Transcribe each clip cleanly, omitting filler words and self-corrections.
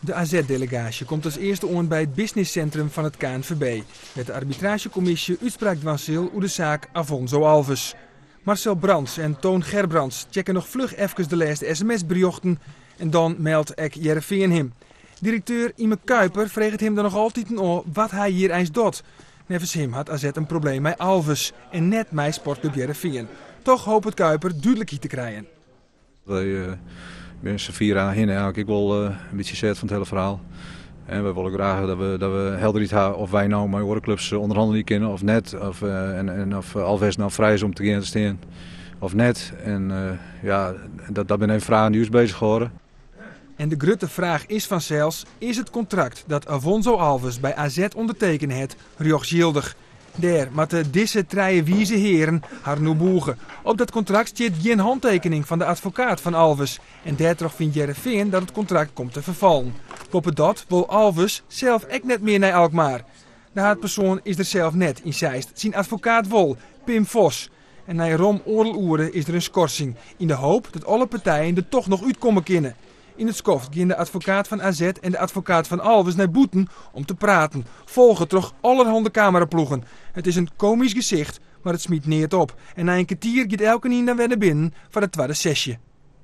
De AZ-delegaasje komt as earste oan by it businesscentrum fan it KNVB, wêr't de arbitraazjekommisje útspraak dwaan sil oer de saak Afonso Alves. Marcel Brands en Toon Gerbrands checke noch fluch efkes de lêste sms-berjochten en dan meldt ek Hearrenfean him. Direkteur Yme Kuiper freget him dan noch altiten ôf wat hy hjir eins docht. Neffens him hat AZ in probleem mei Alves en net mei Sportclub Hearrenfean. Toch hopet Kuiper dúdlikheid te krijen. Wy binne safier hinne eigentlik ek wol in bytsje sêd fan it hiele ferhaal. En wy wolle graach dat we helderheid ha oft wy no mei oare klups ûnderhannelje kinne of net. Of, en of Alves no frij is om te gean te stean of net. En ja, dat binne even fragen dy't ús beuzich hâlde. En de grutte fraach is fansels, is it kontrakt dat Afonso Alves by AZ ûndertekene hat rjochtsjildich? Dêr moatte dizze trije wize hearen harren oer bûge. Op dat kontrakt stiet gjin hantekening fan de advokaat fan Alves en dêrtroch fynt Hearrenfean dat it kontrakt komt te ferfallen. Boppedat wol Alves sels ek net mear nei Alkmaar. De haadpersoan is der sels net yn Zeist, syn advokaat wol, Pim Vos. En nei rom oardel oere is der in skorsing, yn de hoop dat alle partijen der toch noch útkomme kinne. Yn it skoft gean de advokaat fan AZ en de advokaat fan Alves nei bûten om te praten, folge troch allerhande kameraploegen. It is in komysk gesicht, mar it smyt neat op. En nei in kertier giet elkenien dan wer nei binnen foar de twadde sesje.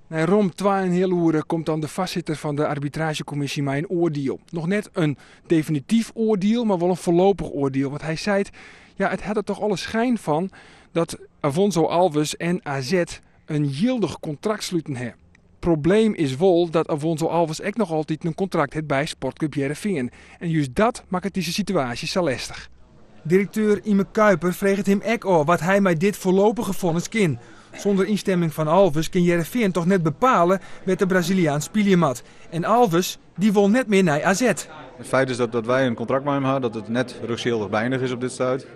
Nei rom twa-en-in heal oere komt dan de foarsitter fan de arbitraazjekommisje mei in oardiel. Noch net in definityf oardiel, mar wol in foarlopich oardiel. Want hy seit, ja, it hat der toch alle skyn fan dat Afonso Alves en AZ in jildich kontrakt sluten ha. Probleem is wol dat Afonso Alves ek noch altyd in kontrakt hat by Sportclub Hearrenfean. En just dat makket dizze situaasje sa lestich. Direkteur Yme Kuiper freget him ek ôf wat hy mei dit foarlopige fonnis kin. Sûnder ynstimming fan Alves kin Hearrenfean toch net bepale wêr't de Braziliaan spylje moat. En Alves, dy wol net mear nei AZ. It feit is dat wy in kontrakt mei him ha, dat it net rjochtsjildich beëinige is op dit stuit.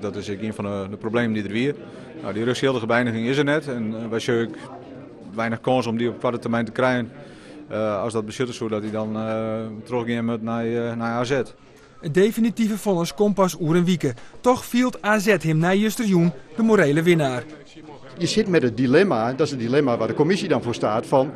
Dat is ek ien fan de problemen dy't der wie. No, dy rjochtsjildige beëiniging is der net en wy sjogge ek weinich kâns om dy op koarte termyn te krijen. As dat betsjutte soe dat hy dan trochgean moat nei AZ. It definitive fonnis komt pas oer in wike. Toch fielt AZ him nei justerjûn de morele winnaar. Je zit met het dilemma, dat is het dilemma waar de commissie dan voor staat, van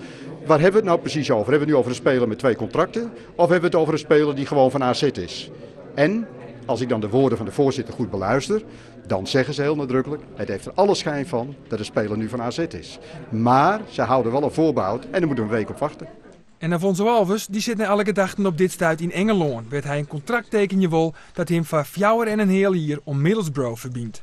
waar hebben we het nou precies over? Hebben we het nu over een speler met twee contracten of hebben we het over een speler die gewoon van AZ is? En als ik dan de woorden van de voorzitter goed beluister, dan zeggen ze heel nadrukkelijk, het heeft er alle schijn van dat de speler nu van AZ is. Maar ze houden wel een voorbehoud en daar moeten we een week op wachten. En Afonso Alves dy sit nei alle gedachten op dit stuit yn Ingelân, wêr't hy in kontrakt tekenje wol dat him foar 4,5 jier oan Middlesbrough ferbynt.